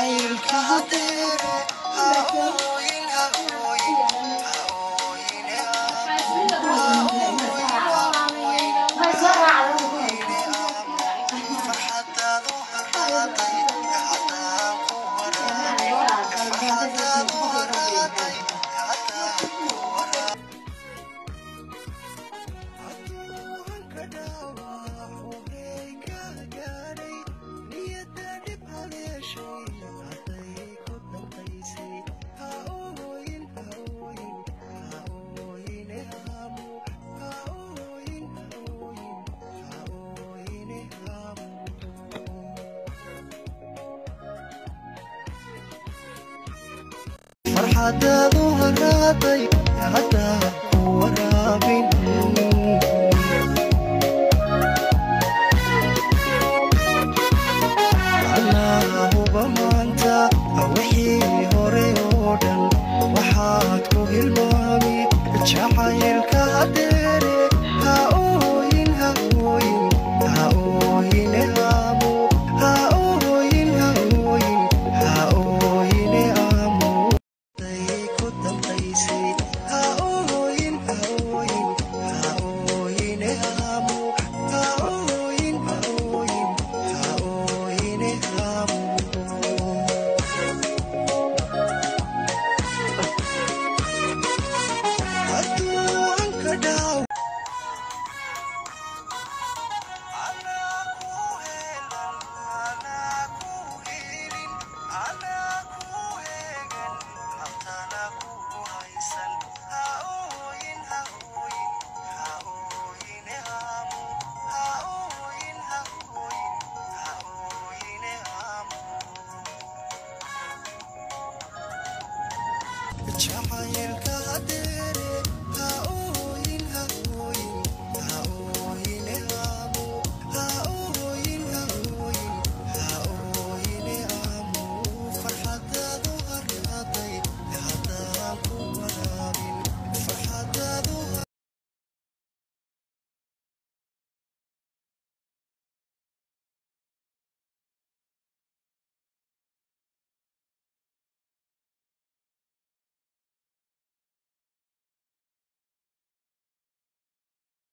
Jacaylka hadeere, ha ooyin, ha ooyin, ha ooyine aamu, ha ooyin, ha ooyin, ha ooyine aamu. Farxadaadu haraaday haddaan ku waraabin, farxadaadu haraaday haddaan ku waraabin. Hadduu dhaawac horey ka gaadhay, niyadda dhib haleeshay, hadday ku dambaysay, ha ooyin, ha ooyin, ha ooyine aamu, ha ooyin, ha ooyin, ha ooyine aamu. Farxadaadu haraaday haddaan ku waraabin.